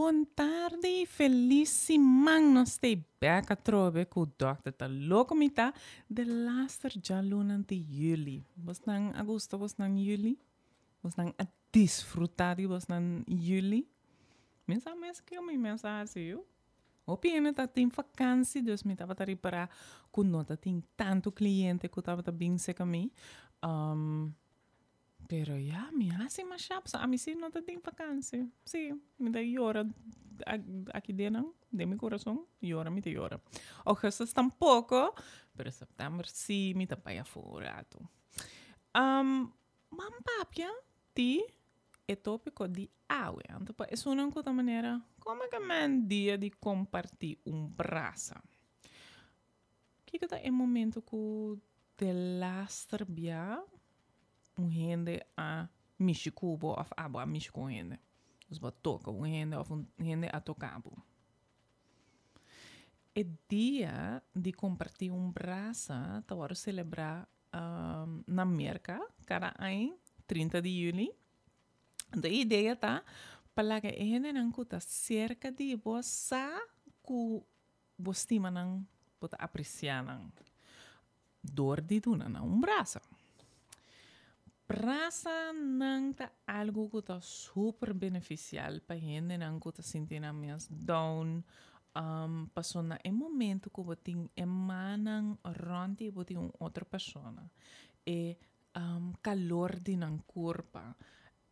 Bon tardi, felis siman. Nos ta bek atrobe ku Dòkter Ta Loko Mi Ta delaster djaluna di yüli. Bosnan a gusta bosnan yüli? Bosnan a disfrutá di bosnan yüli? Mi sa mes kiko mi mes a hasi yu. Hopi hende ta tin vakansi, dus mi tabata ripará ku no ta tin tantu kliente ku tabata bin serka mi. Pero ya, mi hasi mashá, pasobra ami sí no ta tin vakansi. Sí, mi ta yora aki den nan, den mi kurason, yora mi ta yora. Augustus tampoko, pero september sí mi ta bai afó un ratu. Ban papia di e tópiko di awe. Anto pa esunnan ku ta manera, Komo ke men dia di kompartí un brasa? Kiko ta e momento ku delaster bia un hende a mishi ku bo òf abo a mishi ku un hende? Dus bo a toka un hende òf un hende a toka bo. E dia di kompartí un brasa ta wòrdu selebrá na Merka kada aña 30 di yüli. Anto e idea ta pa laga e hendenan ku ta serka di bo sa ku bo stima nan, bo ta apresiá nan dor di duna nan un brasa. Brasanan ta algu ku ta super benefisial pa hendenan ku ta sinti nan mes down, pasobra na e momento ku bo tin e mannan rònt di bo tin un otro persona, e kalor di nan kurpa,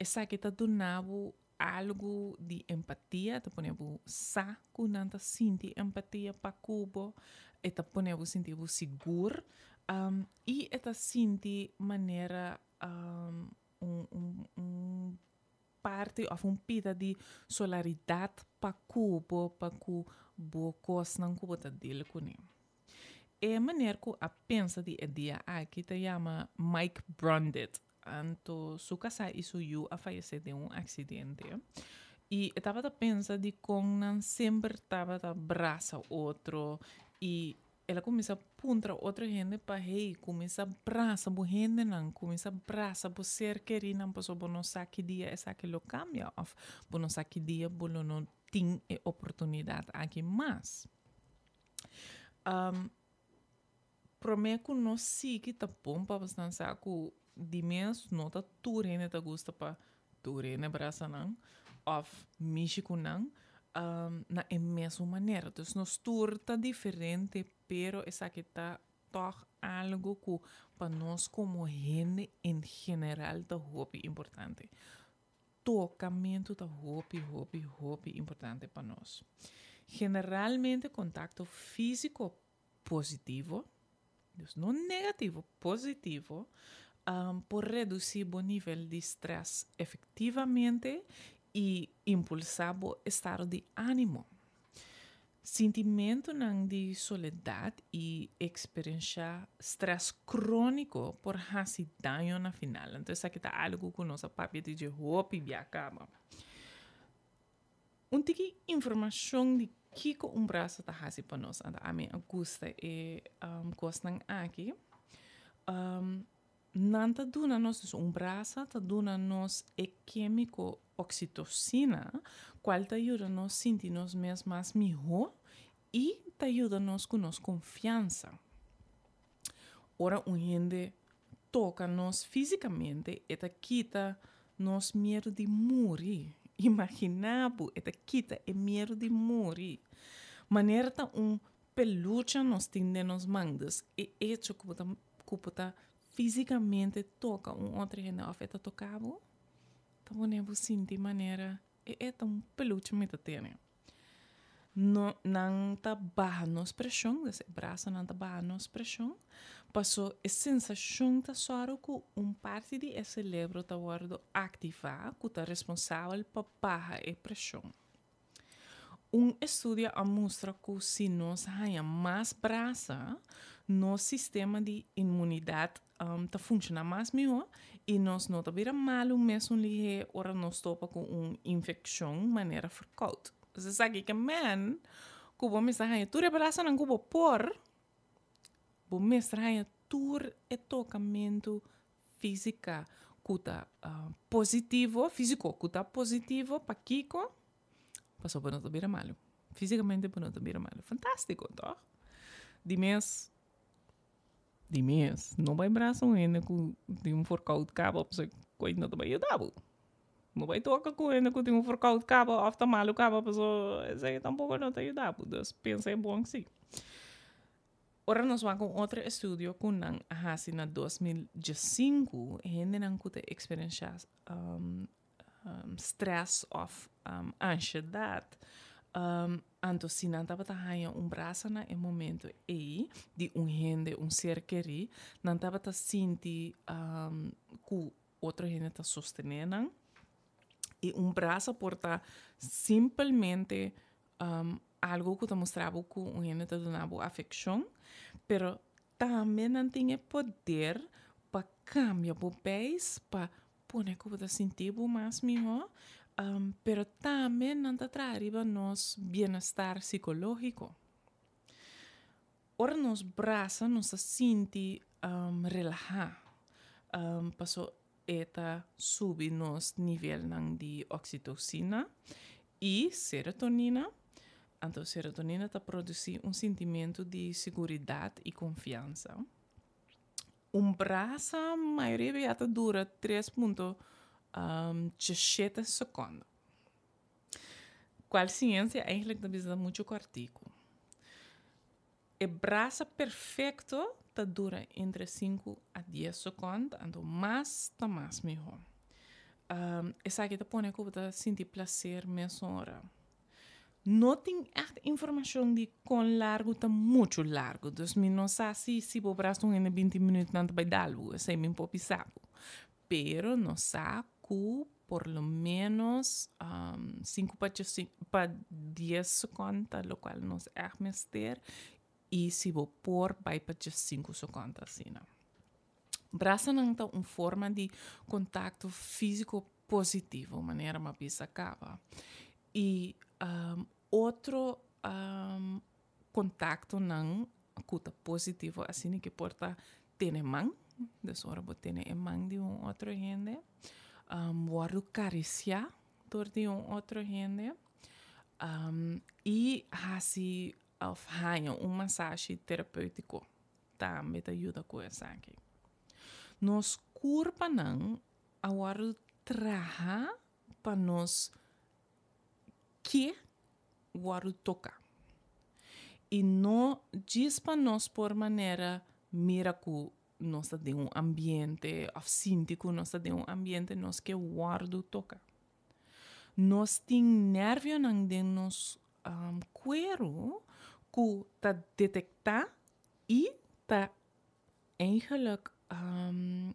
esaki ta duna bo algu di empatia, ta pone bo sa ku nan ta sinti empatia pa ku bo, e ta pone bo sinti bo sigur, i e ta sinti manera un un un parti òf un pida di solaridat pa ku bo, pa ku bo kosnan ku bo ta deal kuné. E meneer ku a pensa di e dia aki ta yama Mike Brundit. Anto su kasá i su yu a fayesé den un aksidente. I e tabata pensa di kon nan semper tabata brasa otro i el a kuminsá puntra otro hende pa hey, kuminsá brasa bo hendenan, kuminsá brasa bo ser kerinan pasobra bo no sa ki dia esaki lo kambia òf bo no sa ki dia bo lo no tin e oportunidat aki mas. Promé ku nos sigui ta bon pa bosnan sa ku di mes no ta tur hende ta gusta pa tur hende brasa nan òf mishi ku nan na e mesun manera. Dus nos tur ta diferente pero esaki ta tòg algu ku pa nos komo hende en general ta hopi importante. Tokamentu ta hopi, hopi, hopi importante pa nos. Generalmente kontakto físiko positivo, dus no negativo, positivo, por redusí bo nivel di strès efektivamente i impulsá bo estado di ánimo. Sintimentunan di soledat i eksperenshá strès króniko por hasi daño na final. Anto esaki ta algu ku nos a papia di dje hopi bia kaba. Un tiki informashon di kiko un brasa ta hasi pa nos. Anto ami a gusta e kosnan aki. Nan ta duna nos, dus un brasa ta duna nos e kémiko oksitosina, kual ta yuda nos sinti nos mes mas mihó i ta yuda nos ku nos konfiansa. Ora un hende toka nos físikamente, e ta kita nos miedu di muri. Imaginá bo, e ta kita e miedu di muri. Manera ta un pelucha nos tin den nos man, dus e echo ku bo ta ku bo ta físikamente toka un otro hende òf e ta toka bo, ta pone bo sinti manera e e ta un pelucha mi ta tene. No, nan ta baha nos preshon, dus e brasanan ta baha nos preshon, paso e sensashon ta sòru ku un parti di e selebro ta wòrdu aktivá ku ta responsabel pa baha e preshon. Un estudio a mustra ku si nos haña mas brasa, nos sistema di inmunidat ta funshoná mas mihó i nos no ta bira malu mesun lihé ora nos topa ku un infekshon manera ferkout. Pues esaki ke men ku bo mester haña tur e brasanan ku bo por, bo mester haña tur e tokamentu Física ku ta positivo, físico ku ta positivo, pakiko? Pasobra bo no ta bira malu. Físikamente bo no ta bira malu. Fantástiko, tòg? Di mes, di mes, no bai brasa un hende ku tin un forkout kaba pasobra koi no ta bai yuda bo. No bai toka ku hende ku tin un forkout kaba òf ta malu kaba pasobra esei tampoko no ta yuda bo. Dus pensa e bon si. Ora nos wak un otro estudio ku nan a hasi na 2015, hendenan ku ta eksperenshá stress òf anshedat, anto si nan tabata haña un brasa na e momento ei di un hende, un ser kerí, nan tabata sinti ku otro hende ta sostené nan. I un brasa por ta simpelmente algo ku ta mustra bo ku un hende ta duna bo afekshon, pero tambe nan tin e poder pa kambia bo beis, pa pone ku bo ta sinti bo mas mihó, pero tambe nan ta traha riba nos bienestar sikológiko. Ora nos brasa nos ta sinti relahá, paso e ta subi nos nivelnan di oksitosina i serotonina. Anto serotonina ta produsí un sintimentu di siguridat i konfiansa. Un brasa mayoria bia ta dura 3.7 sekondo. Kual siensia eigenlijk ta bisa ta muchu kòrtiku. E brasa perfekto ta dura entre sinku a dies sekònd, anto mas ta mas mihó. Esaki ta pone ku bo ta sinti plaser mesora. No tin ègt informashon di kon largu ta muchu largu, dus mi no sa si si bo brasa un hende binti minüt nan ta bai dal bo, esei mi por bisa bo. Pero nos sa ku por lo ménos sinku pa pa dies sekònd ta lokual nos ègt mester i si bo por bai pa diesinku sekònd asina. Brasanan ta un forma di kontakto físiko positivo, manera mi a bisa kaba. I otro kontaktonan ku ta positivo asina ke por ta tene man, dus ora bo tene e man di un otro hende, wòrdu karisiá dor di un otro hende i hasi òf haña un masashi terapéutiko tambe ta yuda ku esaki. Nos kurpanan a wòrdu traha pa nos ke wòrdu toká. I no djis pa nos por manera mira ku nos ta den un ambiente òf sinti ku nos ta den un ambiente, nos ke wòrdu toká. Nos tin nervionan den nos kueru ku ta detektá i ta Eigenlijk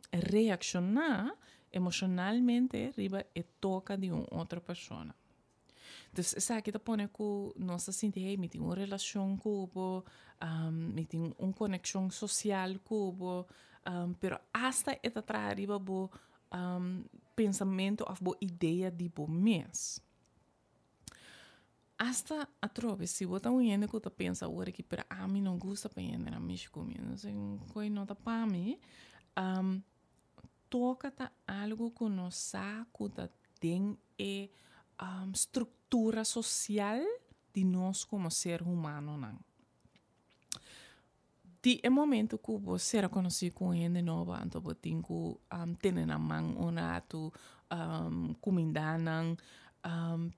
reakshoná emoshonalmente riba e toka di un otro persona. Dus esaki ta pone ku nos ta sinti, hey, mi tin un relashon ku bo, mi tin un konekshon sosial ku bo, pero asta e ta traha riba bo pensamentu òf bo idea di bo mes. Asta atrobe si bo ta un hende ku ta pensa awor aki pero ami no gusta pa hendenan mishi ku mi, no se koi no ta pa mi, toka ta algu ku nos sa ku ta den e struktura sosial di nos komo ser humanonan. Di e momento ku bo sera konosí ku un hende nobo anto bo tin ku tene nan man un ratu, kumindá nan,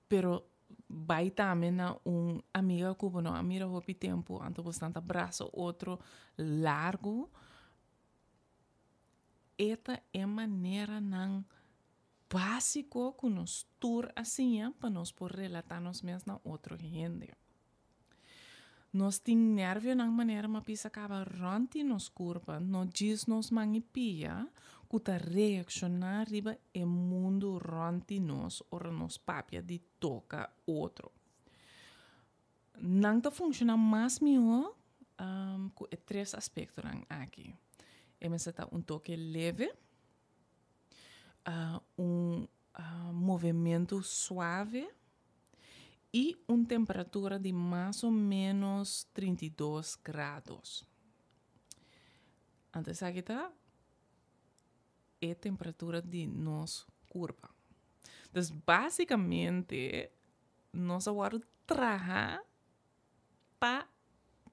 pero bai tambe na un amiga ku bo no a mira hopi tempu anto bo stan ta brasa otro largu, e ta e maneranan básiko ku nos tur a siña pa nos por relatá nos mes na otro hende. Nos tin nervionan manera ma pisa kaba rònt di nos kurpa, no djis nos man i pia, ku ta reakshoná riba e mundu rònt di nos ora nos papia di toka otro. Nan ta funshoná mas mihó ku e tres aspektonan aki. E mester ta un toke leve, un movementu suave i un temperatura di mas o ménos 32 grados. Anto esaki ta e temperatura di nos kurpa. Dus básikamente. Nos a wòrdu traha pa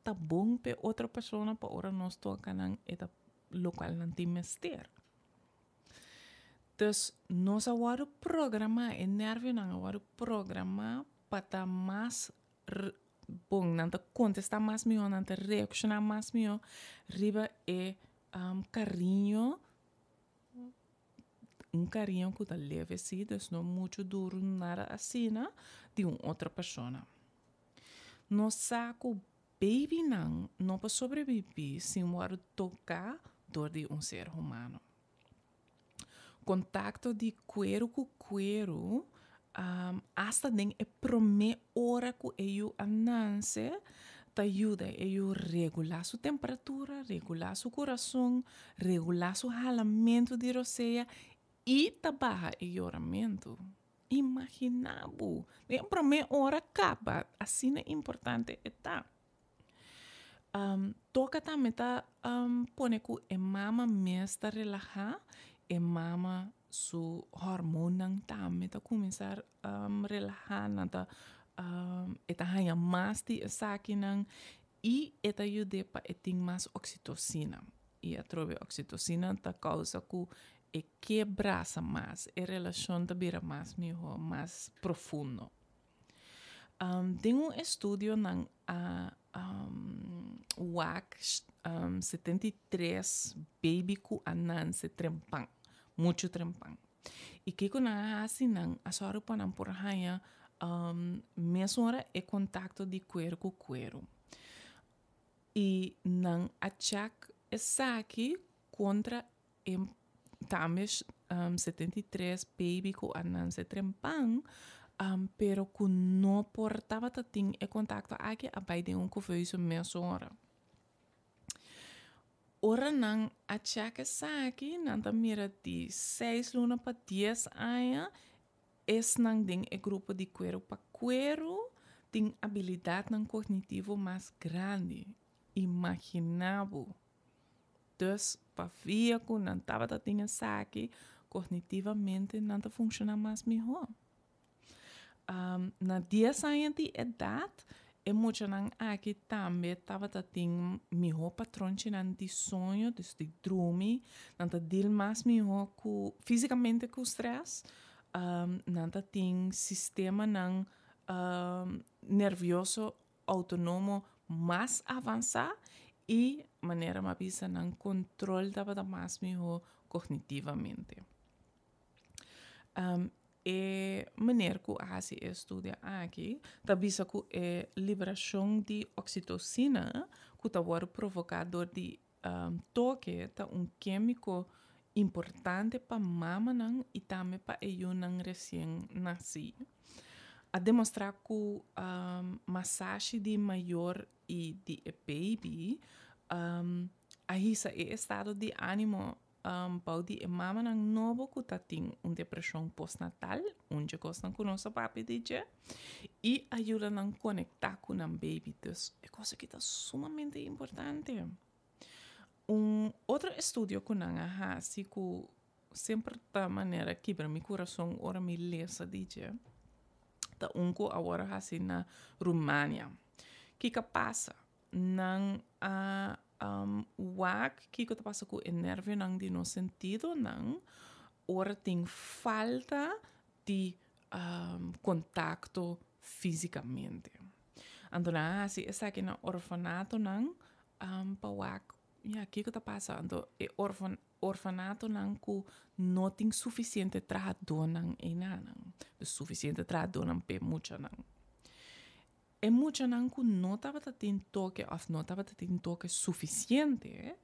ta bon p'e otro persona pa ora nos toka nan e ta lokual nan tin mester. Dus nos a wòrdu programá, e nervionan a wòrdu programá pa ta mas bon, nan ta kontestá mas mihó, nan ta reakshoná mas mihó riba e kariño, un kariño ku ta leve sí, dus no muchu duru nada asina, di un otro persona. Nos sa ku babynan no por sobrebibí sin wòrdu toká dor di un ser humano. Kontakto di kueru ku kueru, asta den e promé ora ku e yu a nanse, ta yuda e yu regulá su temperatura, regulá su kurason, regulá su halamentu di rosea i ta baha e yoramentu. Imaginá bo, den e promé ora kaba, asina importante e ta. Toka tambe ta pone ku e mama mes ta relahá, e mama su hormonnan tambe ta kuminsá relahá, nan ta e ta haña mas di esakinan i e ta yud'é pa e tin mas oksitosina. I atrobe oksitosina ta kousa ku e ke brasa mas, e relashon ta bira mas mihó, mas profundo. Den un estudio nan a wak 73 baby ku a nanse trempan, muchu trempan. I kiko nan a hasi? Nan a sòru pa nan por haña mesora e kontakto di kueru ku kueru. I nan a chèk esaki kontra E tambe 73 baby ku a nanse trempan, pero ku no por tabata tin e kontakto aki a bai den un kuveuze mesora. Ora nan a chèk esaki, nan ta mira di seis luna pa dies aña, esnan den e grupo di kueru pa kueru tin abilidatnan kognitivo mas grandi. Imaginá bo! Dus pavia ku nan tabata tin esaki, kognitivamente nan ta funshoná mas mihó. Na dies aña di edat, e muchanan aki tambe tabata tin mihó patronchinan di soño, dus di drumi, nan ta deal mas mihó ku físikamente ku strès, nan ta tin sistemanan nervioso outonomo mas avansá i manera mi a bisa nan kontrol tabata mas mihó kognitivamente. E meneer ku a hasi e estudio aki ta bisa ku e liberashon di oksitosina ku ta wòrdu provoká dor di toke ta un kémiko importante pa mamanan i tambe pa e yunan resien nasí. A demostrá ku masashi di mayor i di e baby a hisa e estado di ánimo bou di e mamanan nobo ku ta tin un depreshon postnatal, un dje kosnan ku nos a papia di dje, i a yuda nan konektá ku nan baby. Dus e kos aki ta sumamente importante. Un otro estudio ku nan a hasi ku semper ta manera kibra mi kurason ora mi lesa di dje, ta un ku awor a hasi na Rumania. Kiko a pasa? Nan a wak kiko ta pasa ku e nervionan di nos sentidonan ora tin falta di kontakto físikamente. Anto nan a hasi esaki na orfanatonan pa wak ya kiko ta pasa. Anto e orfanatonan ku no tin sufisiente trahadónan einanan, dus sufisiente trahadónan p'e muchanan. E muchanan ku no tabata tin toke òf no tabata tin toke sufisiente,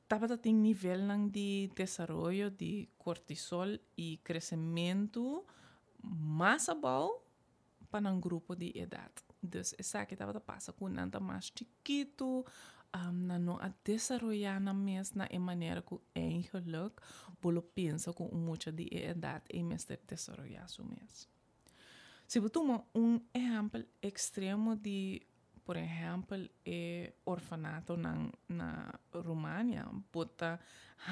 tabata tin nivelnan di desaroyo di kortisol i kresementu mas abou pa nan grupo di edat. Dus esaki tabata pasa ku nan ta mas chikitu, nan no a desaroyá nan mes na e manera ku eigenlik bo lo pensa ku un mucha di e edat ei mester desaroyá su mes. Si bo tuma un ehèmpel ekstremo di, por ehèmpel, e orfanatonan na Rumania, bo ta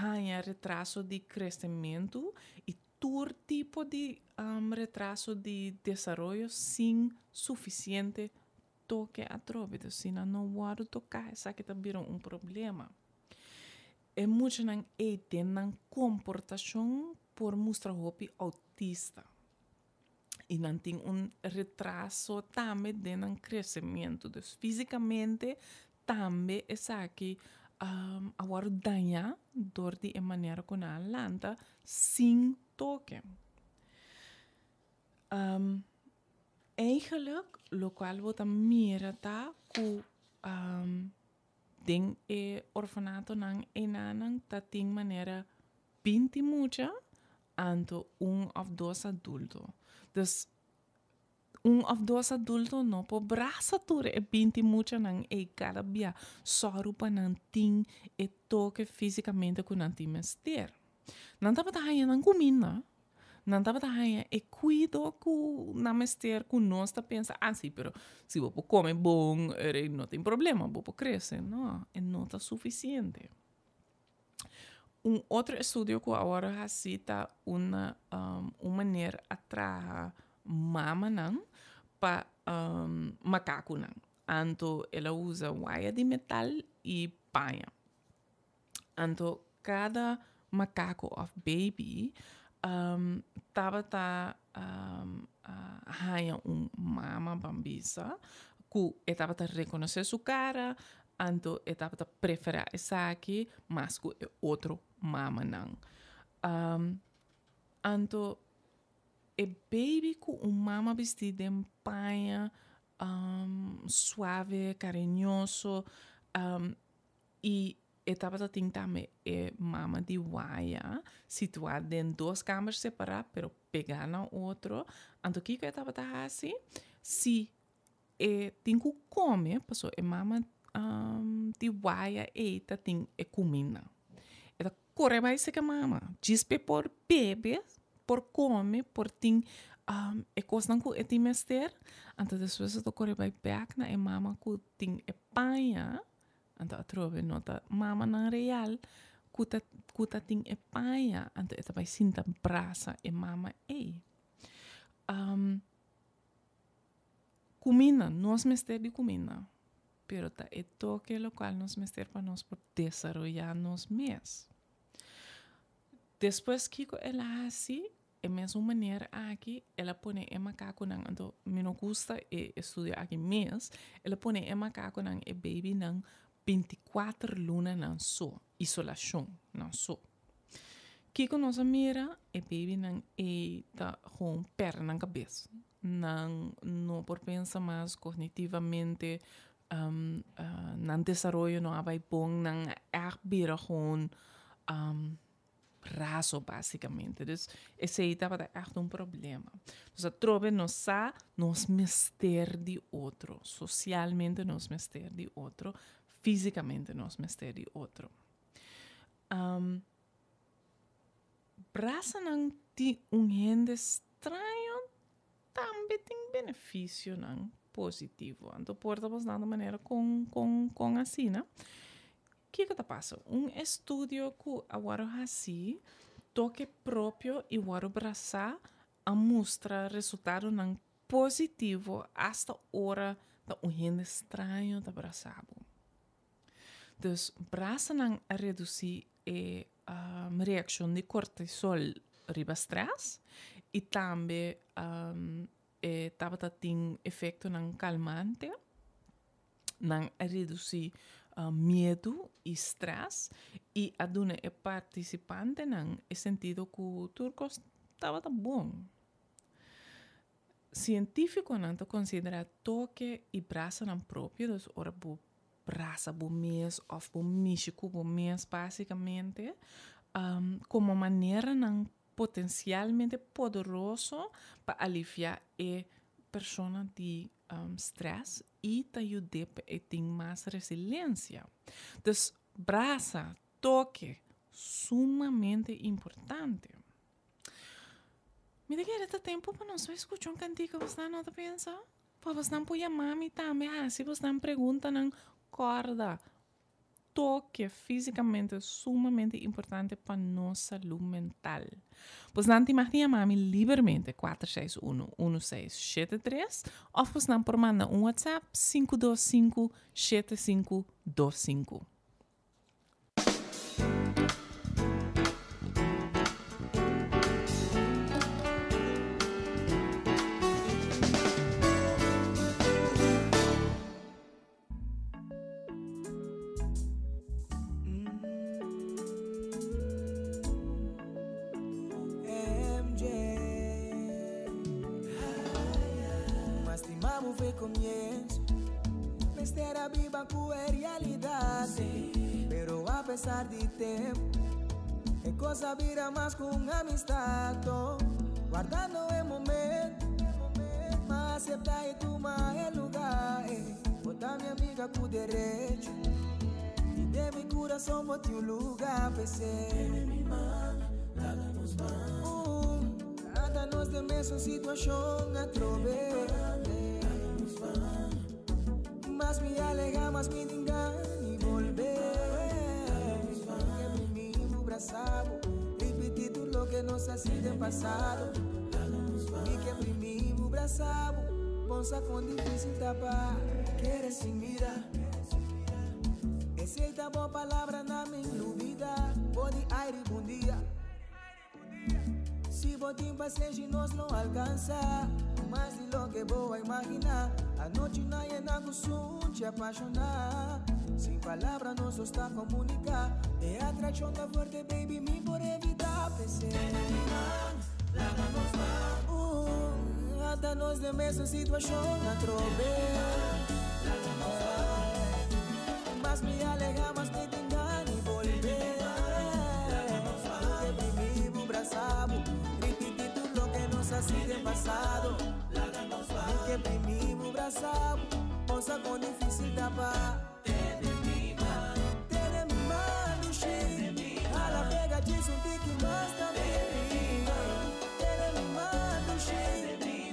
haña retraso di kresementu i. tur tipo di retraso di desaroyo sin sufisiente toke atrobe. Dus si nan no wòrdu toká, esaki ta bira un problema. E muchanan ei den nan komportashon por mustra hopi outista. I nan tin un retraso tambe den nan kresementu. Dus físikamente tambe esaki a wòrdu dañá dor di e manera ku nan a lanta sin toke. Eigenlijk lokual bo ta mira ta ku den e orfanatonan enanan ta tin manera 20 mucha anto un òf dos adulto. Dus un òf dos adulto no por brasa tur e 20 muchanan ei kada bia sòru pa nan tin e toke físikamente ku nan tin mester. Nan tabata haña nan kuminda, nan tabata haña e kuido ku nan mester ku nos ta pensa, ah si, pero si bo por kome bon no tin problema, bo por krese. No, e no ta sufisiente. Un otro estudio ku awor a hasi ta una un manera a traha mamanan pa makakunan. Anto el a usa waya di metal i paña. Anto kada makaku òf baby tabata haña un mama ban bisa ku e tabata rekonosé su kara, Anto e tabata preferá esaki mas ku e otro mamanan. Anto e baby ku un mama bistí den paña suave, kariñoso i e tabata tin tambe e mama di waya situá den dos kamber separá pero pegá na otro. Anto kiko e tabata hasi? Si E tin ku kome paso e mama di waya ei ta tin e kuminda. E ta kore bai seka mama djis p'e por bebe, por kome, por tin e kosnan ku e tin mester. Anto despues e ta kore bai bèk na e mama ku tin e paña. Anto atrobe no ta mamanan real ku ta ku ta tin e paña. Anto e ta bai sinta brasa e mama ei. Kuminda, nos mester di kuminda, pero ta e toke lokual nos mester pa nos por desaroyá nos mes. Despues kiko el a hasi, e mesun manera aki el a pone e makakunan, anto mi no gusta e estudio aki mes, el a pone e makakunan, e babynan, 24 luna nan so, isolashon nan so. Kiko nos a mira? E babynan ei ta gewoon perde nan kabes. Nan no por pensa mas kognitivamente, nan desaroyo no a bai bon, nan a ègt bira gewoon raso básikamente. Dus esei tabata ègt un problema. Dus atrobe nos sa nos mester di otro, sosialmente nos mester di otro, físikamente nos mester di otro. Brasanan di un hende straño tambe tin benefisionan positivo. Anto por ta bosnan ta manera kon kon kon asina. Kiko ta pasa? Un estudio ku a wòrdu hasí toke propio i wòrdu brasá a mustra resultadonan positivo asta ora ta un hende straño ta brasá bo. Dus brasanan a redusí e reakshon di kortisol riba strès i tambe e tabata tin efektonan kalmante. Nan a redusí miedu i strès i a duna e partisipantenan e sentido ku tur kos tabata bon. Sientífikonan ta konsiderá toke i brasanan propio, dus ora bo brasa bo mes òf bo mishi ku bo mes básikamente, komo maneranan potensialmente poderoso pa aliviá e persona di strès i ta yud'é pa e tin mas resilensia. Dus brasa, toke, sumamente importante. Mi ta kere ta tempu pa nos bai skucha un kantika, bosnan no ta pensa? Pa bosnan por yama mi tambe hasi bosnan preguntanan. Kòrda. toke físikamente sumamente importante pa nos salú mental. Bosnan tin mag di yama mi libermente 461 1673 òf bosnan por manda un WhatsApp 525 7525. Pero a pesar di tempo E cos a bira mas cu un amistad Guardando e momento M'a acepta y tuma e lugar Bo ta mi amiga cu derecho Y den mi curason bo tin un lugar P'esey Ata nos den mesun situacion atrobe Mas mi aleha mas mi tin gana bolbe Mi ke brasa bo Ripiti tur loke nos a hasi den pasado Mi ke primi bo brasa bo Bon sa kon dificil ta pa kere sin mira Esey ta bo palabra na mi lubida Bo di aire bon dia Si bo tin pasenshi nos lo alcansa Mas di loke bo a imagina Anochi na yena cu sunchi apasiona Sin palabra nos dos ta comunica E atraccion ta fuerte baby mi por evita P'esey Ata nos den mesun situacion atrobe Mas mi aleha mas mi tin gana di bolbe Ke primi bo brasa bo Ripiti tur loke nos hasi den pasado Mi ke primi bo brasa bo Cosa kon dificil ta pa Tene mi man Tene mi man dushi Hala pega djis un tiki mas na mi Tene mi man dushi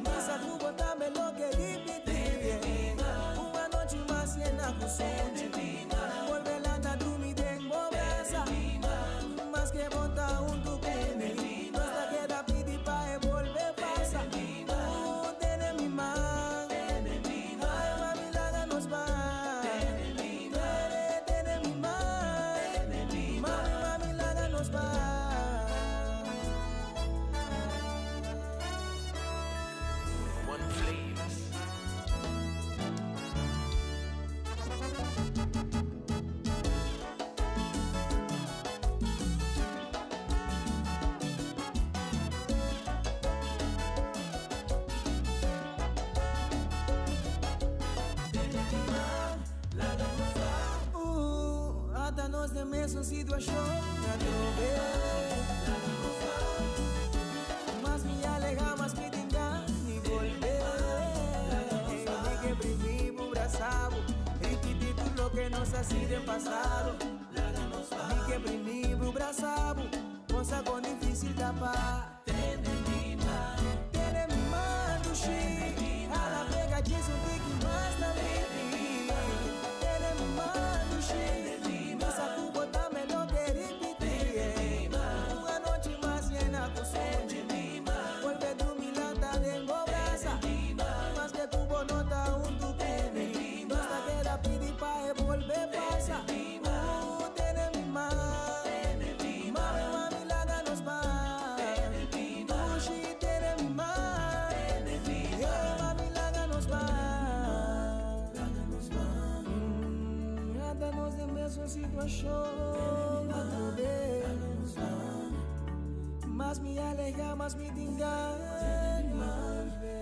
Misa ku bo tambe lo ke ripiti Un anochi mas yena ku sunchi Bolbe lanta drumi den bo brasa Maske bo ta huntu ku mi Nos ta keda pidi pa e bolbe pasa Uh, tene mi man Ay, mami, laga nos ban Tene, tene mi man Mami, mami, laga nos ban One Flames. Uh, ata nos den mesun situacion atrobe. Mas mi aleha, mas mi tin gana di bolbe. Mi ke primi bo brasa bo, ripiti tur loke nos a hasi den pasado. Mi ke primi bo brasa bo, cosa kon dificil ta pa. Tene mi man, tene mi man, dushi. Hala pega djis un tiki mas na mi. Tene mi man, dushi. Mi sa ku bo tambe lo ke ripiti. Un anochi mas yena ku sunchi. Bolbe drumi lanta den bo brasa. Maske ku bo no ta huntu ku mi. Nos ta keda pidi pa e bolbe pasa. Uh, tene mi man. Mami, mami, laga nos ban. Dushi, tene mi man. Yeah, mami, laga nos ban. Ata nos den mesun situacion atrobe. Mas mi aleha, mas mi tin gana di bolbe.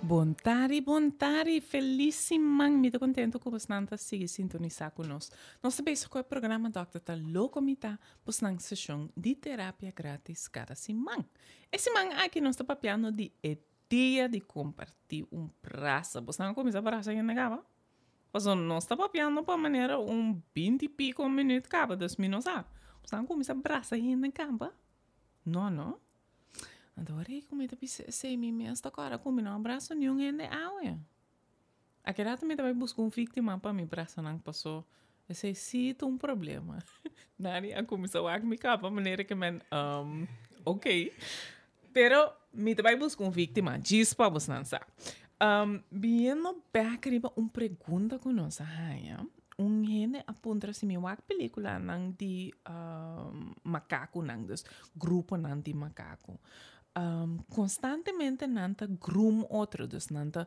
Bon tardi, bon tardi, feliz siman. Mi ta contento cu bosnan ta sigui sintonisa cu nos. Nos ta bezig cu e programa Dokter ta Loco Mi ta bosnan sesion di terapia gratis cada siman. E siman aki nos ta papiando di e dia di comparti un brasa. Bosnan a cuminsa brasa hende caba? Pasobra nos ta papiando pa manera un binti pico minuut caba, dus mi no sa. Bo kuminsá brasa hende kaba? No, no. Anto ora ku mi ta bisa esei mi mes ta kòrda ku mi no a brasa niun hende awe. Aki rato mi ta bai buska un víktima pa mi brasa nan paso esei sí ta un problema. Nani a kuminsá wak mi kaba manera ke men um, ok. Pero mi ta bai buska un víktima djis pa bosnan sa. Um, biniendo bèk riba un pregunta ku nos a haña, un hende a puntra si mi wak pelíkulanan di um, makakunan, dus gruponan di makaku. Um, konstantemente nan ta groom otro, dus nan ta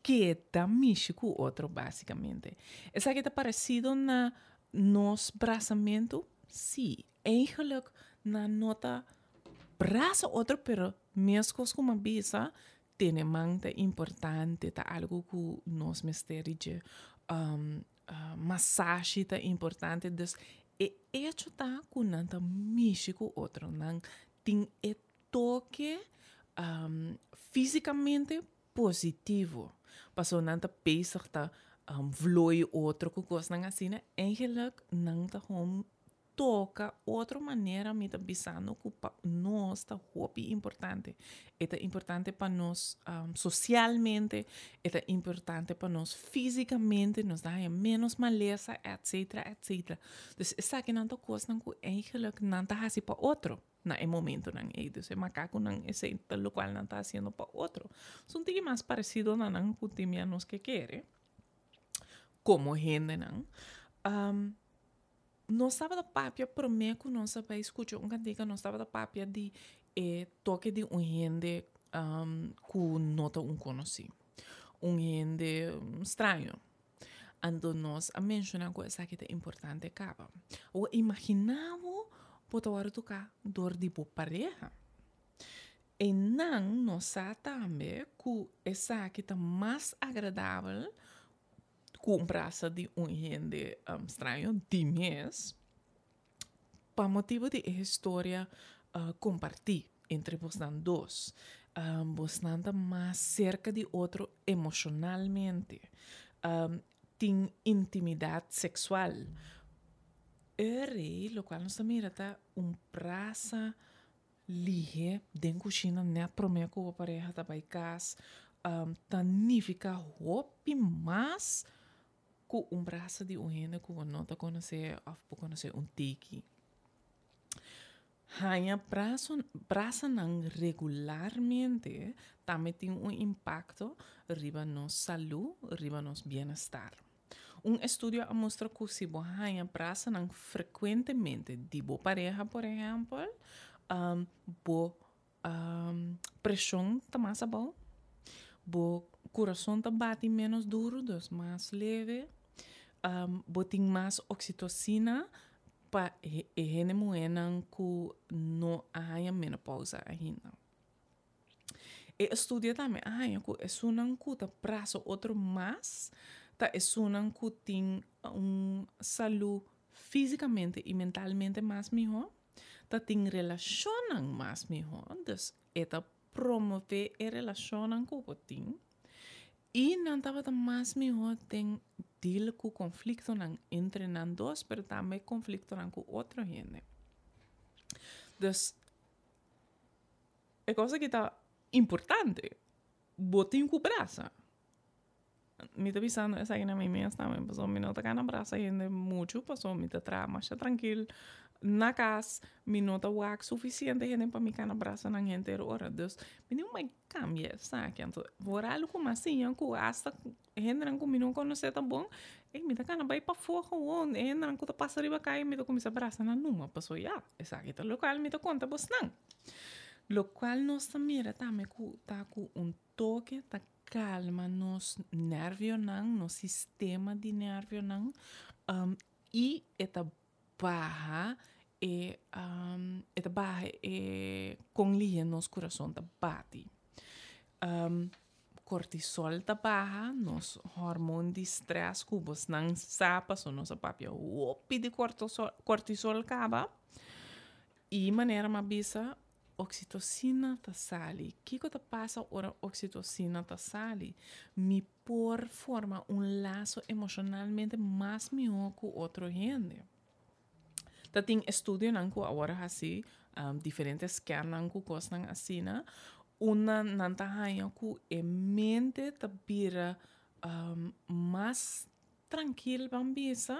keda mishi ku otro básikamente. Esaki ta paresido na nos brasamentu? Sí, eigenlijk nan no ta brasa otro, pero meskos ku mi a bisa, tene man ta importante, ta algu ku nos mester dje. Um, masashi ta importante, dus e echo ta ku nan ta mishi ku otro, nan tin e toke um, físikamente positivo. Paso nan ta bezig ta um, vloei otro ku kosnan asina, eigenlijk nan ta gewoon toka otro manera mi ta bisando ku pa nos ta hopi importante. E ta importante pa nos um, socialmente, e ta importante pa nos físikamente, nos ta haña menos malesa, etc., etc. Dus esakinan ta kosnan ku eigenlijk nan ta hasi pa otro na e momentonan ei. Dus e makakunan esei ta lokual nan ta hasiendo pa otro. So un tiki mas paresido na nan ku tin mia nos ke kere komo hendenan. Um, nos tabata papia promé ku nos a bai skucha un kantika, nos tabata papia di e toke di un hende um, ku no ta un konosí. Un hende straño. Anto nos a menshoná ku esaki ta importante kaba. Awor imaginá bo bo ta wòrdu toká dor di bo pareha. Einan nos sa tambe ku esaki ta mas agradabel ku un brasa di un hende um, straño di mes, pa motibu di e historia uh, kompartí entre bosnan dos. Um, bosnan ta mas serka di otro emoshonalmente. Um, tin intimidat seksual. Eri, lokual nos ta mira ta un brasa lihé den kushina nèt promé ku bo pareha ta bai kas, um, ta nifiká hopi mas ku un brasa di un hende ku bo no ta konosé òf bo konosé un tiki. Haña braso, brasanan regularmente tambe tin un impakto riba nos salú, riba nos bienestar. Un estudio a mustra ku si bo haña brasanan frekuentemente di bo pareha, por ehèmpel, um, bo um, preshon ta mas abou, bo kurason ta bati ménos duru, dus mas leve, um, bo tin mas oksitosina pa e hende muhénan ku no a haña menopousa ainda. E estudio tambe a haña ku esunnan ku ta brasa otro mas ta esunnan ku tin un salú físikamente i mentalmente mas mihó, ta tin relashonnan mas mihó, dus e ta promové e relashonnan ku bo tin i nan tabata mas mihó den deal ku konfliktonan entre nan dos, pero tambe konfliktonan ku otro hende. Dus e kos aki ta importante. Bo tin ku brasa. Mi ta bisando esaki na mi mes tambe, pasobra mi no ta gana brasa hende muchu, pasobra mi ta traha masha trankil na kas, mi no ta wak sufisiente hende pa mi kana brasa nan henter ora. Dus mi tin ku bai kambia esaki. Anto vooral ku mi a siña ku asta hendenan ku mi no konosé ta bon, ey mi ta kana bai pafó gewoon, e hendenan ku ta pasa riba kaya mi ta kuminsá brasa nan numa, pasobra ya, esaki ta lokual mi ta konta bosnan. Lokual nos ta mira tambe ku ta ku un toke ta kalma nos nervionan, nos sistema di nervionan, um, i e ta baha e, um, e ta baha e kon lihé nos kurason ta bati. Um, kortisol ta baha, nos hormoon di stress ku bosnan sa paso nos a papia hopi di kortisol, kortisol kaba. I manera mi a bisa, oksitosina ta sali. Kiko ta pasa ora oksitosina ta sali? Mi por forma un laso emoshonalmente mas mihó ku otro hende. Ta tin estudionan ku awor a hasi, diferente scannan ku kosnan asina, unda nan ta haña ku e mente ta bira mas trankil ban bisa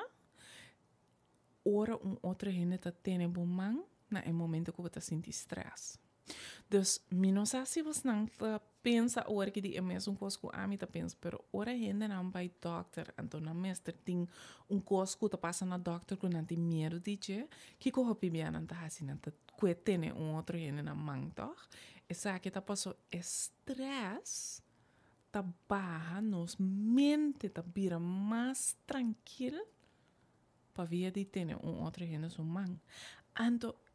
ora un otro hende ta tene bo man na e momento ku bo ta sinti stress. Dus mi no sa si bosnan ta pensa awor ki di e mesun kos ku ami ta pensa, pero ora hendenan bai dòkter, anto nan mester tin un kos ku ta pasa na dòkter ku nan tin miedu di dje, kiko hopi bia nan ta hasi? Nan ta kue tene un otro hende na man, tòg? Esaki ta paso e stress ta baha, nos mente ta bira mas trankil pabia di tene un otro hende su man. Anto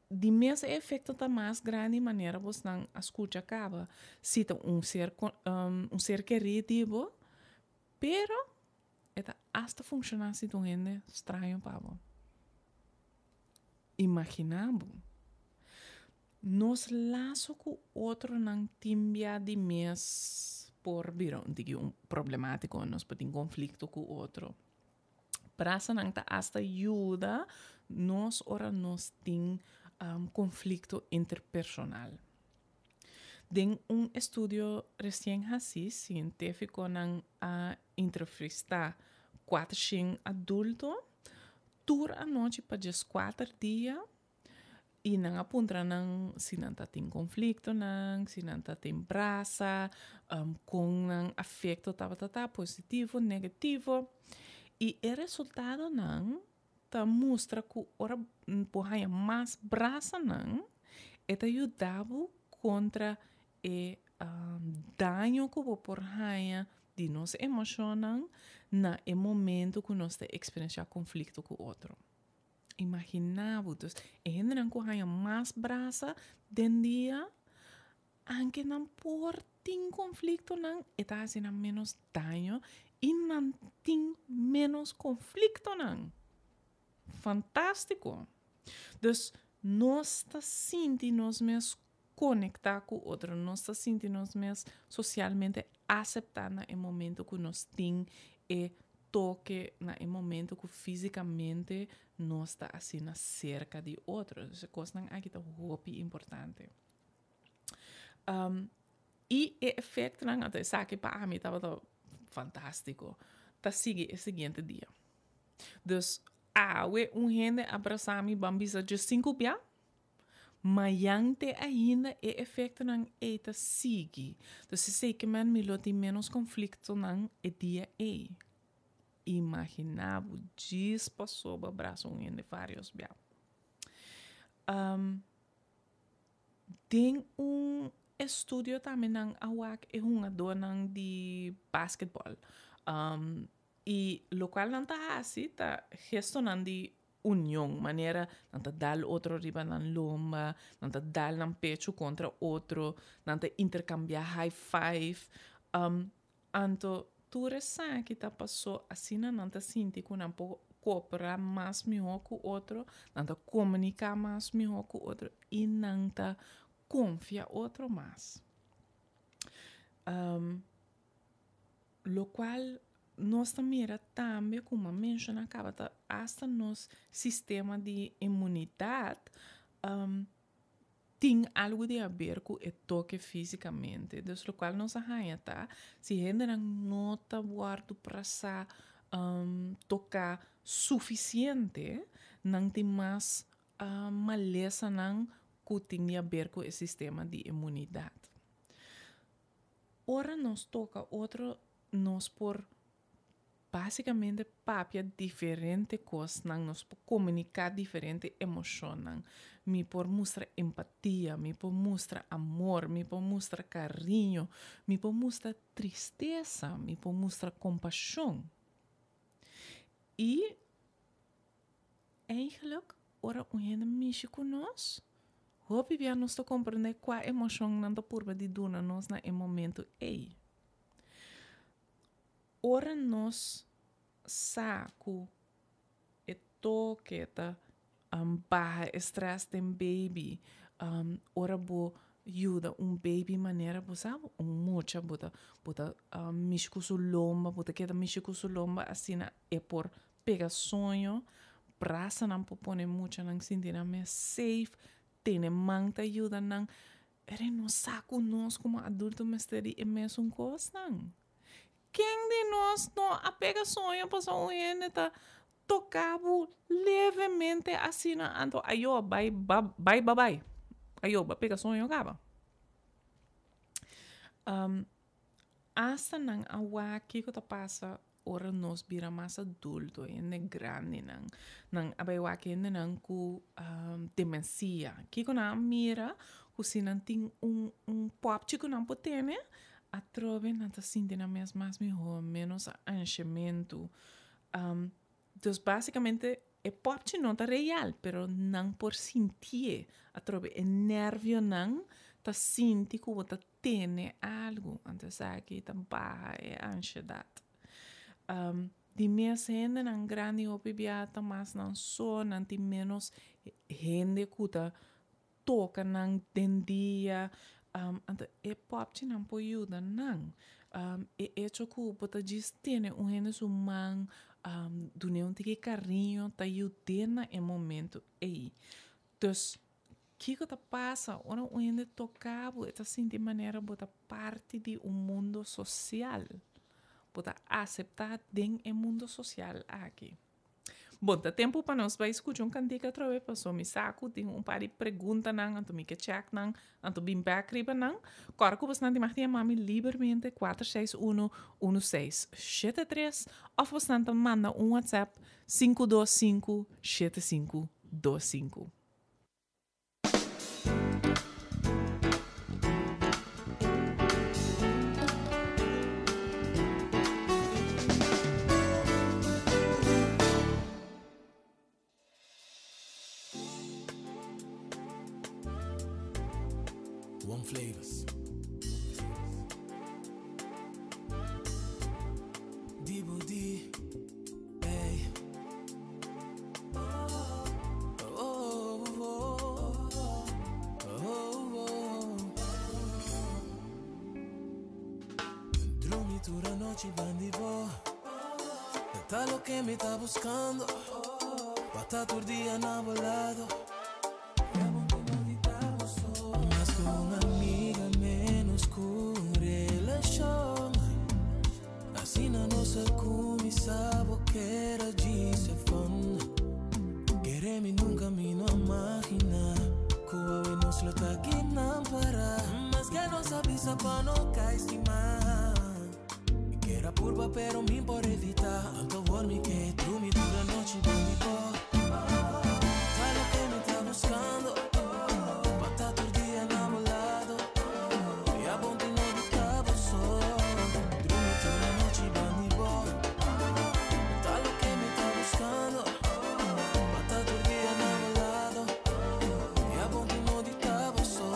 Di mes e efecto ta mas grandi manera bosnan a scucha caba si ta un ser un ser kerí di bo, pero e ta hasta funciona si ta un hende straño pa bo. Imagina bo. Nos laso cu otronan tin bia di mes por bira un tiki un problematico, nos por tin conflicto cu otro. Brasanan ta hasta yuda nos ora nos tin konflikto interpersonal. Den un estudio resien hasí, sientífikonan a entrevistá kuatershen adulto tur anochi pa dieskuater dia. I nan a puntra nan si nan ta tin konfliktonan, si nan ta tin brasa, kon nan afekto tabata ta, positivo, negativo. I e resultadonan ta mustra ku ora bo haña mas brasanan, e ta yuda bo kontra e daño ku bo por haña di nos emoshonnan na e momento ku nos ta eksperensiá konflikto ku otro. Imaginá bo, dus e hendenan ku haña mas brasa den dia, anke nan por tin konfliktonan, e ta hasi nan ménos daño i nan tin ménos konfliktonan. Fantástiko! Dus nos ta sinti nos mes konektá ku otro, nos ta sinti nos mes sosialmente aseptá na e momento ku nos tin e toke, na e momento ku físikamente nos ta asina serka di otro. Dus e kosnan aki ta hopi importante. I e efektonan, anto esaki pa ami tabata fantástiko, ta sigui e siguiente dia. Dus awe un hende a brasá mi ban bisa djesinku bia, Mayan te ainda e efectonan ei ta sigui. Dus esei ke men mi lo tin menos conflictonan e dia ei. Imagina bo djis pasobra brasa un hende varios bia. Um, den un estudio tambe nan a wak e hungadornan di basketball. Um, i locual nan ta hasi ta gestonan di union, manera nan ta dal otro riba nan lomba, nan ta dal nan pechu kontra otro, nan ta interkambiá high five. Um, anto tur esaki ta pasó asina nan ta sinti ku nan por kooperá mas mihó ku otro, nan ta komuniká mas mihó ku otro i nan ta konfia otro mas. Um, Lokual nos ta mira tambe ku a menshoná kaba ta asta nos sistema di inmunidat tin algu di haber ku e toke físikamente. Dus lokual nos a haña ta si hendenan no ta wòrdu prasá toká sufisiente nan tin mas malesanan ku tin di haber ku e sistema di inmunidat. Ora nos toka otro nos por básicamente papia diferente kosnan, nos por komuniká diferente emoshonnan. Mi por mustra empatia, mi por mustra amor, mi por mustra kariño, mi por mustra tristesa, mi por mustra kompashon. I Eigenlijk, ora un hende mishi ku nos, hopi bia nos ta komprendé kua emoshon nan ta purba di duna nos na e momentu ei. Ora nos sa ku e toke ta baha e strès den baby, ora bo yuda un baby manera bo sa un mucha bo ta bo ta mishi ku su lomba, bo ta keda mishi ku su lomba asina e por pega soño. Brasanan por pone muchanan sinti nan mes safe, tene man ta yuda nan. Pero nos sa ku nos komo adulto mester di e mesun kosnan. Ken di nos no a pega soño pasobra un hende ta toka bo levemente asina anto ayo bai bai babai. Ayo bo a pega soño kaba. Asta nan a wak kiko ta pasa ora nos bira mas adulto, hende grandinan. Nan a bai wak hendenan ku demensia. Kiko nan a mira ku si nan tin un un pòpchi ku nan por tene, atrobe nan ta sinti nan mes mas mihó, ménos anshementu. Dus básikamente e pòpchi no ta real, pero nan por sintié. Atrobe e nèrvionan ta sinti ku bo ta tene algu. Anto esaki ta baha e anshedat. Di mes hendenan grandi hopi bia ta mas nan so, nan tin ménos hende ku ta toka nan den dia. Anto e pòpchinan por yuda nan. E echo ku bo ta djis tene un hende su man, dun'é un tiki kariño ta yud'é na e momento ei. Dus, kiko ta pasa ora un hende toka bo, e ta sinti manera bo ta parti di un mundo sosial. Bo ta aseptá den e mundo sosial aki. Bon, ta tempu pa nos bai skucha un kantika atrobe, paso mi sa ku tin un par di preguntanan, anto mi ke chèk nan, anto bin bèk riba nan. Kòrda ku bosnan tin mag di yama mi libermente 461 1673 òf bosnan ta manda un WhatsApp 525 7525. One Flavors. Di di, ey. Oh, oh, oh, oh. Drumi tur anochi bandi bo. Ta loke mi ta buskando. Pa ta tur dia na bo lado. Mas ku un amiga, menos ku un relashon. Asina nos a kuminsá, bo ker a djis e fun. Kere mi nunka mi no a maginá ku awe nos lo ta akinan pará. Maske nos a bisa pa no kai stima. Mi ker a purba pero mi por evitá. Anto awor mi ke drumi tur anochi bo mi bo. Ta loke mi ta buskando. Pa ta tur dia na bo lado. Ya bon tin no di ta bo so. Drumi tur anochi bandi bo. Ta loke mi ta buskando. Pa ta tur dia na bo lado. Ya bon tin no di ta bo so.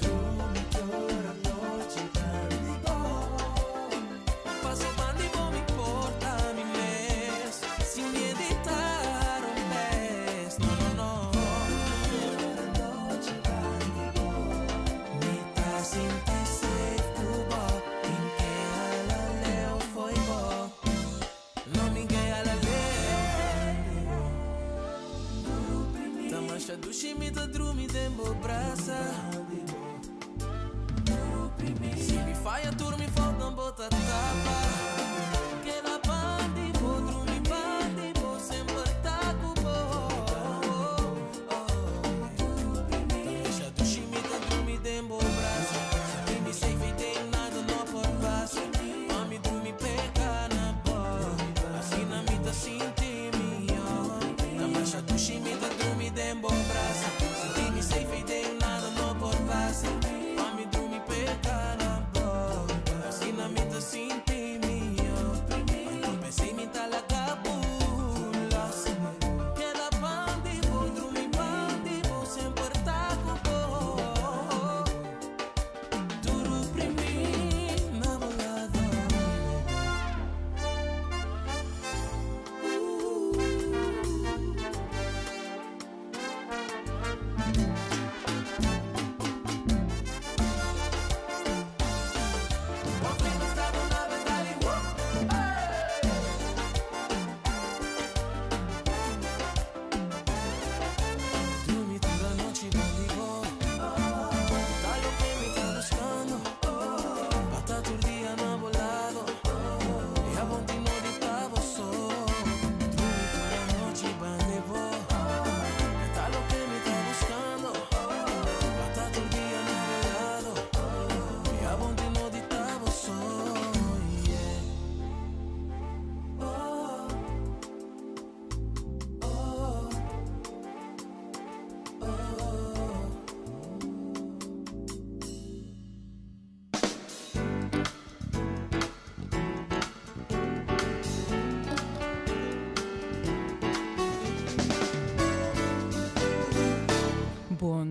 Drumi tur anochi bandi bo. Paso bandi bo mi por ta mi mes. Sin miedo di ta rompes. No, no, no. Mi ta sinti safe ku bo. Tin ke hala leu fo'i bo. No mi ke hala leu. Ta masha dushi mi ta drumi den bo brasa. Si mi faya tur mi foutnan bo ta tapa. Keda bandi bo, drumi bandi bo, semper ta ku bo. Ta masha dushi mi ta drumi den bo brasa. Sinti mi safe i den nada no por pasa. Pa mi drumi pega na bo. Asina mi ta sinti mihó. Ta masha dushi mi ta drumi den bo brasa. Sinti mi safe i den nada no por.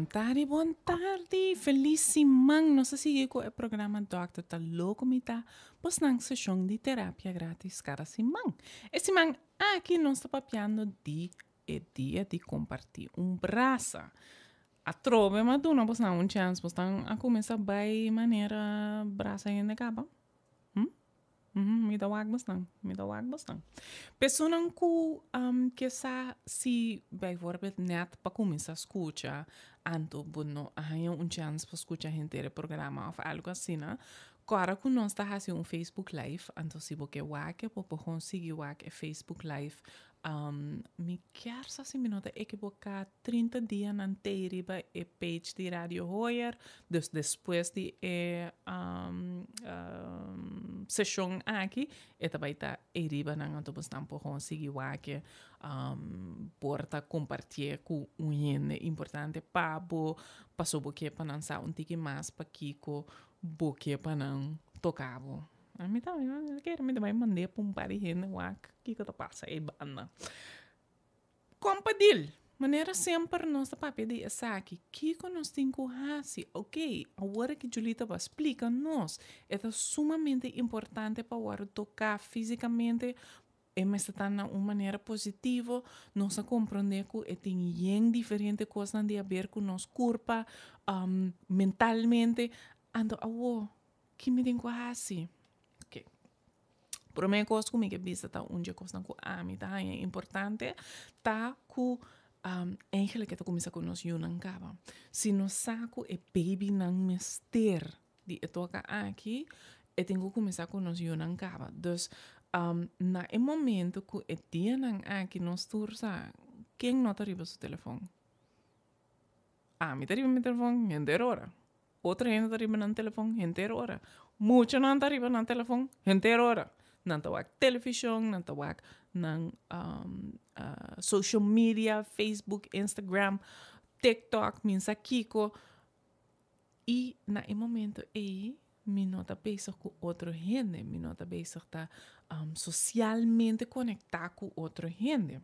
tardi, bon tardi. Feliz siman. Nos ta sigui cu e programa Dokter ta Loco Mi Ta bosnan sesion di terapia gratis cada siman. E siman aki nos ta papiando di e dia di comparti un brasa. Atrobe m'a duna bosnan un chance, bosnan a cuminsa bay manera brasa hende caba. Hm? Mi ta wak bosnan, mi ta wak bosnan. Personan ku ke sa si bijvoorbeeld net pa kuminsá skucha, anto bo no a haña un chèns pa skucha henter e programa òf algu asina, kòrda ku nos ta hasi un Facebook live, anto si bo ke wak e bo por kon sigui wak e Facebook live. Mi kier sa si mi no ta ekiboká 30 dianan tei riba e page di Radio Hoyer, dus despues di e seshon aki e ta bai ta ei riba nan, anto bosnan por gewoon sigui wak e, por ta kompartié ku un hende importante pa bo, paso bo ke pa nan sa un tiki mas pakiko bo ke pa nan toka bo. Mi ta kere mi ta bai mand'é pa un par di hende wak kiko ta pasa ei banda. Kompadil, manera semper nos ta papia di esaki, kiko nos tin ku hasi? Oke, awor ki Julita bo a splika nos, e ta sumamente importante pa wòrdu toká físikamente, e mester ta na un manera positivo, nos a komprondé ku e tin yen diferente kosnan di haber ku nos kurpa, mentalmente, anto awor ki mi tin ku hasi? Oke. Promé kos ku mi ke bisa ta un dje kosnan ku ami ta haña importante ta ku eigenlijk e ta kuminsá ku nos yunan kaba. Si nos sa ku e babynan mester di e toka aki, e tin ku kuminsá ku nos yunan kaba. Dus na e momento ku e dianan aki nos tur sa ken no ta riba su telefon. Ami ta riba mi telefon henter ora. Otro hende ta riba nan telefon henter ora. Muchanan ta riba nan telefon henter ora. Nan ta wak televishon, nan ta wak nan social media, Facebook, Instagram, TikTok, mi sa kiko. I na e momento ei mi no ta bezig ku otro hende, mi no ta bezig ta sosialmente konektá ku otro hende.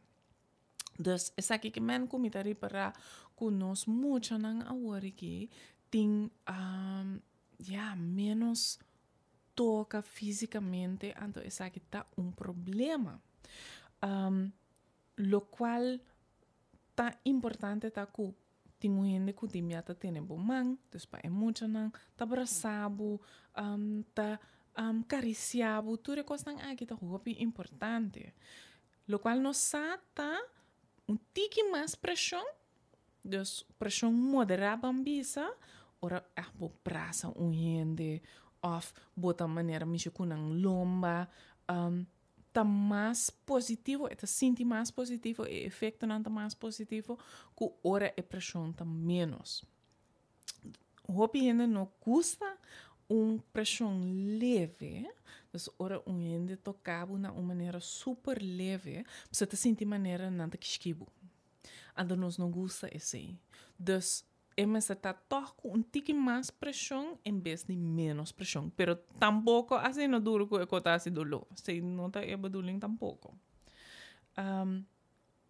Dus esaki ke men ku mi ta ripará ku nos muchanan awor aki tin ya ménos toka físikamente, anto esaki ta un problema. Lokual ta importante ta ku tin un hende ku tin mia ta tene bo man, dus pa e muchanan ta brasa bo, ta karisiá bo, tur e kosnan aki ta hopi importante. Lokual nos sa ta un tiki mas preshon, dus preshon moderá ban bisa, ora ah bo brasa un hende òf bo ta manera mishi ku nan lomba, ta mas positivo, e ta sinti mas positivo, e efektonan ta mas positivo ku ora e preshon ta ménos. Hopi hende no gusta un preshon leve, dus ora un hende toka bo na un manera super leve, bo ta sinti manera nan ta kishki bo. Anto nos no gusta esei. Dus e mester ta tòg ku un tiki mas preshon en bes di ménos preshon. Pero tampoko asina duru ku e kos ta hasi doló. Esei no ta e bedoeling tampoko.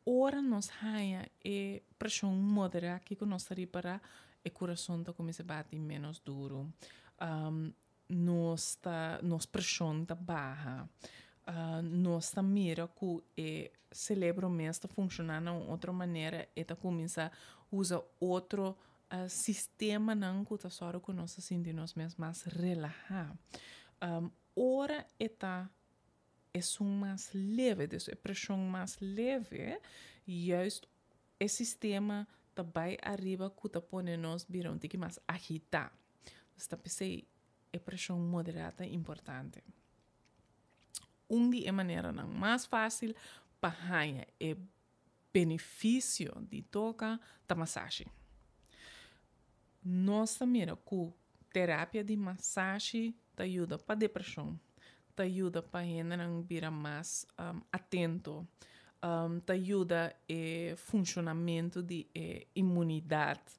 Ora nos haña e preshon moderá, kiko nos ta ripará? E kurason ta kuminsá bati ménos duru, nos ta, nos preshon ta baha, nos ta mira ku e selebro mes ta funshoná na un otro manera, e ta kuminsá usa otro sistemanan ku ta sòru ku nos ta sinti nos mes mas relahá. Ora e ta esun mas leve, dus e preshon mas leve, juist e sistema ta bai ariba ku ta pone nos bira un tiki mas agitá. Dus ta p'esei e preshon moderá ta importante. Un di e maneranan mas fásil pa haña e benefisio di toka ta masashi. Nos ta mira ku terapia di masashi ta yuda pa depreshon, ta yuda pa hendenan bira mas atento, ta yuda e funshonamentu di e inmunidat.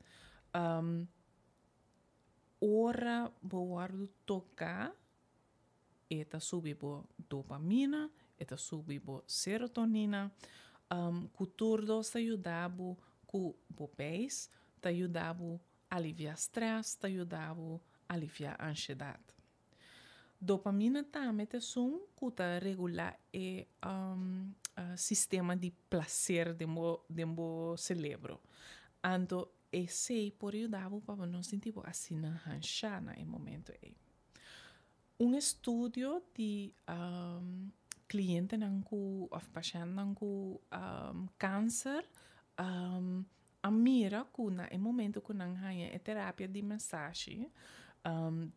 Ora bo wòrdu toká e ta subi bo dopamina, e ta subi bo serotonina, ku tur dos ta yuda bo ku bo beis. ta yuda bo aliviá strès, ta yuda bo aliviá anshedat. Dopamina tambe ta esun ku ta regulá e sistema di plaser den bo den bo selebro. Anto esei por yuda bo pa bo no sinti bo asina hanshá na e momento ei. Un estudio di klientenan ku òf pashèntnan ku kanser a mira ku na e momento ku nan haña e terapia di masashi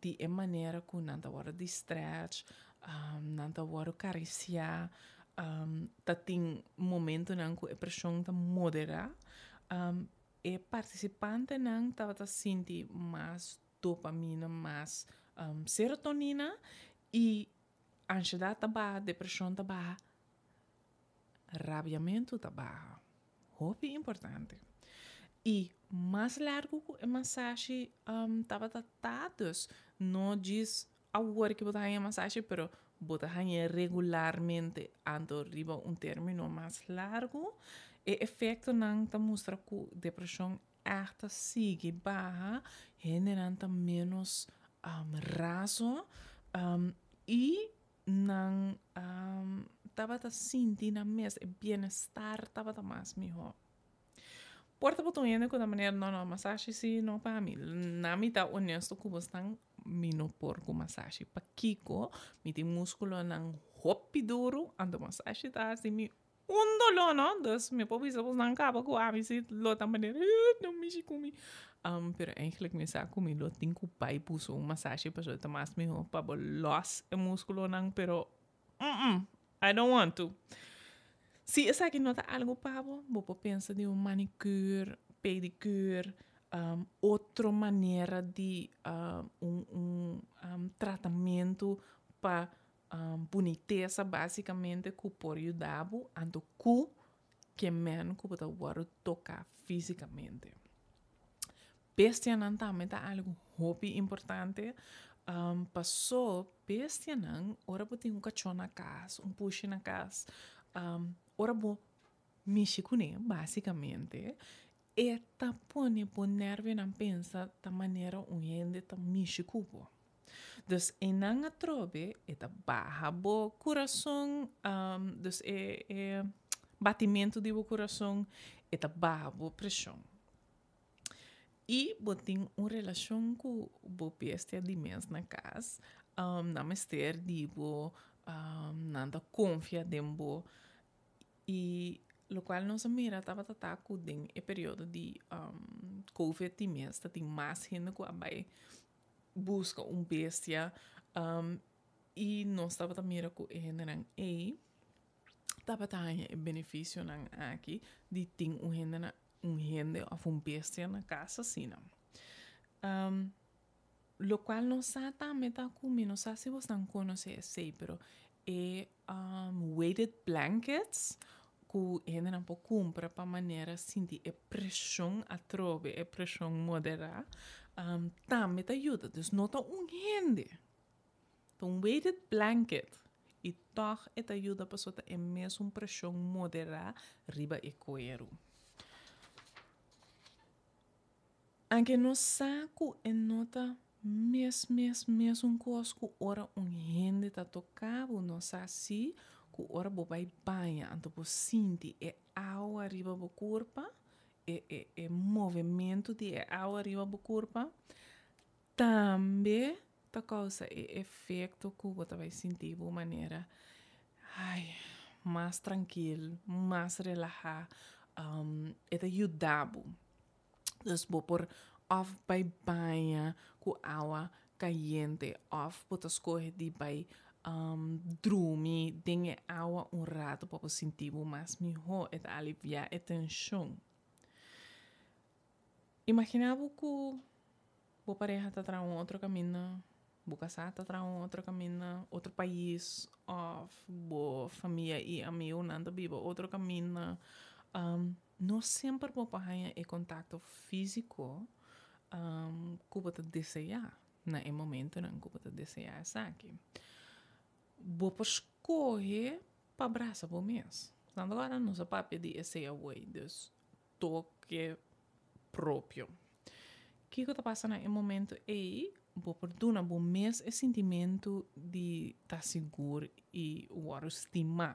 di e manera ku nan ta wòrdu di stretch, nan ta wòrdu karisiá, ta tin momentonan ku e preshon ta moderá, e partisipantenan tabata sinti mas dopamina, mas serotonina i anshedat ta baha, depreshon ta baha, rabiamentu ta baha. Hopi importante. I mas largu ku e masashi tabata ta, dus no djis awor ku bo ta haña e masashi, pero bo ta hañ'é regularmente, anto riba un término mas largu, e efektonan ta mustra ku depreshon ègt ta sigui baha, hendenan ta ménos raso i nan tabata sinti nan mes, e bienestar tabata mas mihó. Por ta bo ta un hende ku ta manera, no, no, masashi si no pa mi. Na mi ta honesto ku bosnan, mi no por ku masashi. Pakiko? Mi tin muskulonan hopi duru, anto masashi ta hasi mi Un doló no, dus mi por bisa bosnan kaba ku ami si lo ta manera eh no mishi ku mi. Pero eigenlijk mi sa ku mi lo tin ku bai puso un masashi pasobra ta mas mihó pa bo lòs e muskulonan pero I don't want to. Si esaki no ta algu pa bo, bo por pensa di un manicure, pedicure, otro manera di un un tratamentu pa Bunitesa básicamente ku por yuda bo anto ku ke men ku bo ta wòrdu toká físikamente. Bestianan tambe ta algu hopi importante paso bestianan ora bo tin un kachó na kas, un pushi na kas, ora bo mishi kuné básicamente e ta pone bo nèrvionan pensa ta manera un hende ta mishi ku bo. Dus einan atrobe e ta baha bo kurason, dus e e batimentu di bo kurason, e ta baha bo preshon. I bo tin un relashon ku bo bestia di mes na kas, nan mester di bo, nan ta konfia den bo. I lokual nos a mira tabata ta ku den e periodo di covid di mes ta tin mas hende ku a bai buska un bestia i nos tabata mira ku e hendenan ei tabata haña e benefisionan aki di tin un hende na un hende òf un bestia na kas asina. Lokual nos sa tambe ta ku mi no sa si bosnan konosé esei pero e weighted blankets ku hendenan por kumpra pa manera sinti e preshon atrobe, e preshon moderá, tambe ta yuda. Dus no ta un hende, ta un weighted blanket i tòg e ta yuda pasobra ta e mesun preshon moderá riba e kueru. Anke nos sa ku e no ta mes mes mesun kos ku ora un hende ta toka bo, nos sa si ku ora bo bai baña anto bo sinti e awa riba bo kurpa, e e e movementu di e awa riba bo kurpa, tambe ta kousa e efekto ku bo ta bai sinti bo manera ai mas trankil, mas relahá, e ta yuda bo. Dus bo por òf bai baña ku awa kayente òf bo ta skohe di bai drumi den e awa un ratu pa bo sinti bo mas mihó. E ta aliviá e tenshon. Imaginá bo ku bo pareha ta traha un otro kaminda, bo kasá ta traha un otro kaminda, otro pais òf bo famia i amigunan ta biba otro kaminda. No semper bo por haña e kontakto físiko ku bo ta deseá na e momentonan ku bo ta deseá esaki. Bo por skohe pa brasa bo mes. Tantu ora nos a papia di esei awor, dus toke. propio. Kiko ta pasa na e momento ei? Bo por duna bo mes e sintimentu di ta sigur i wòrdu stimá.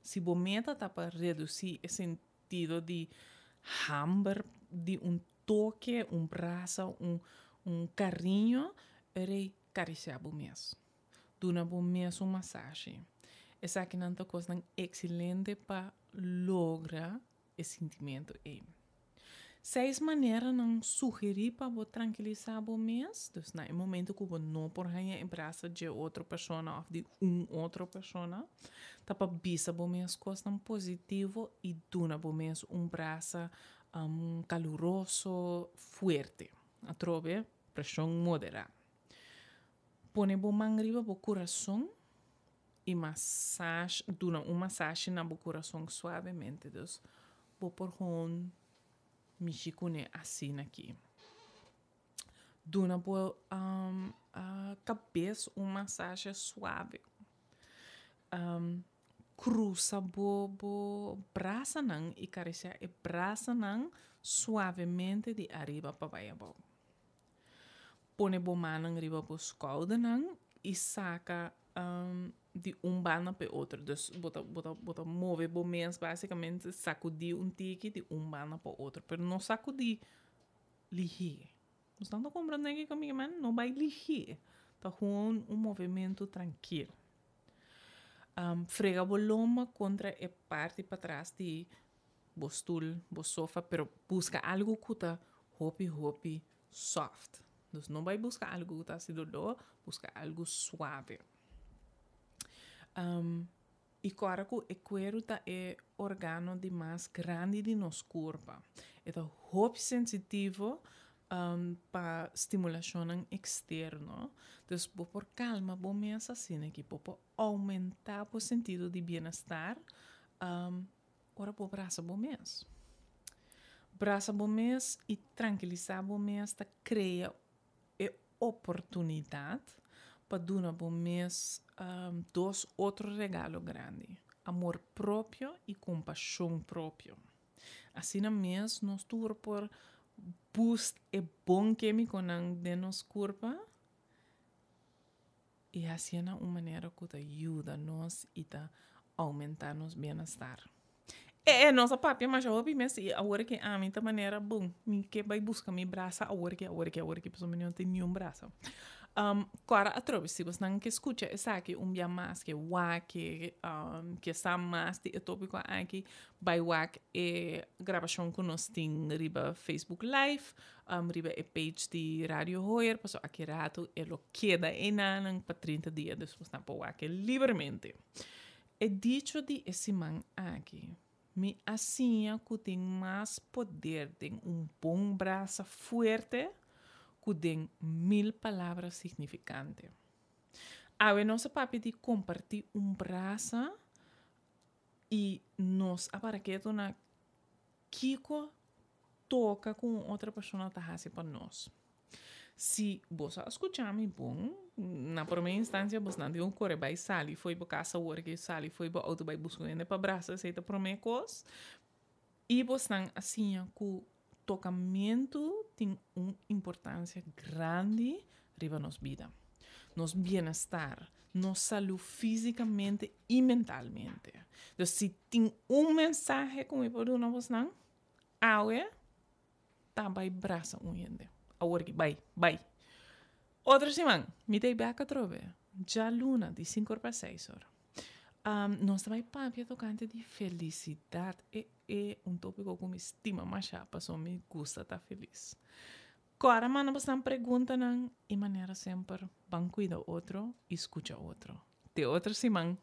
Si bo meta ta pa redusí e sentido di hamber di un toke, un brasa, un un kariño, rei karisiá bo mes. Duna bo mes un masashi. Esakinan ta kosnan ekselente pa logra e sintimentu ei. Seis maneranan sugerí pa bo trankilisá bo mes, dus na e momento ku bo no por haña e brasa dje otro persona òf di un otro persona, ta pa bisa bo mes kosnan positivo i duna bo mes un brasa kaluroso fuerte. Atrobe, preshon moderá. Pone bo man riba bo kurason i masash, duna un masashi na bo kurason suavemente. Dus bo por hon mishi kuné asina aki. Duna bo kabes un masashi suave. Krusa bo bo brasanan i karisiá e brasanan suavemente di ariba pa bai abou. Pone bo mannan riba bo skoudernan i saka di un banda pa e otro. Dus bo ta bo ta bo ta move bo mes basikamente sakudí un tiki di un banda pa otro. Pero no sakudí lihé. Nos ta komprendé kiko mi ke men? No bai lihé. Ta gewoon un movementu trankil. Frega bo lomba kontra e parti patras di bo stul, bo sofa, pero buska algu ku ta hopi hopi soft. Dus no bai buska algu ku ta hasi doló, buska algu suave. I kòrda ku e kueru ta e organo di mas grandi di nos kurpa. E ta hopi sensitivo pa stimulashonnan eksterno. Dus bo por kalma bo mes asina ki bo por oumentá bo sentido di bienestar Ora bo brasa bo mes. Brasa bo mes i trankilisá bo mes ta krea e oportunidat pa duna bo mes dos otro regalo grandi, amor propio i kompashon propio. Asina mes nos tur por boost e bon kemikonan den nos kurpa i hasié na un manera ku ta yuda nos i ta oumentá nos bienestar. E, e, nos a papia masha hopi mes i awor ke ami ta manera, bon, mi ke bai buska mi brasa awor ke, awor ke, awor ke, pasobra mi no tin niun brasa. Um, kòrda atrobe, si bosnan ke skucha esaki un bia mas, ke wak, ke, um, ke sa mas di e tópiko aki, bai wak e grabashon ku nos tin riba Facebook Live. Riba e page di Radio Hoyer, paso aki rato e lo keda einanan pa 30 dia, dus bos nan por wak libremente. E dicho di e siman aki, Mi a siña ku tin mas poder den un bon brasa fuerte ku den mil palabra signifikante. Awe nos a papia di kompartí un brasa i nos a para ketu na Kiko toka ku un otro persona ta hasi pa nos? Si boso a skucha mi bon, na promé instansia bosnan tin ku kore bai sali fo'i bo kas awor ke sali fo'i bo outo bai buska un hende pa brasa, esei ta promé kos. I bosnan a siña ku tokamentu tin un importansia grandi riba nos bida, nos bienestar, nos salú físikamente i mentalmente. Dus si tin un mensahe ku mi por duna bosnan awe, ta bai brasa un hende. Awor ki bai, bai. Otro siman, mi ta ei bek atrobe, djaluna di sinku or pa seis or. Nos ta bai papia tokante di felisidat. E e un tópiko ku mi stima masha pasobra mi gusta ta felis. Kòrda manda bosnan preguntanan i manera semper ban kuida otro i skucha otro. Te otro siman!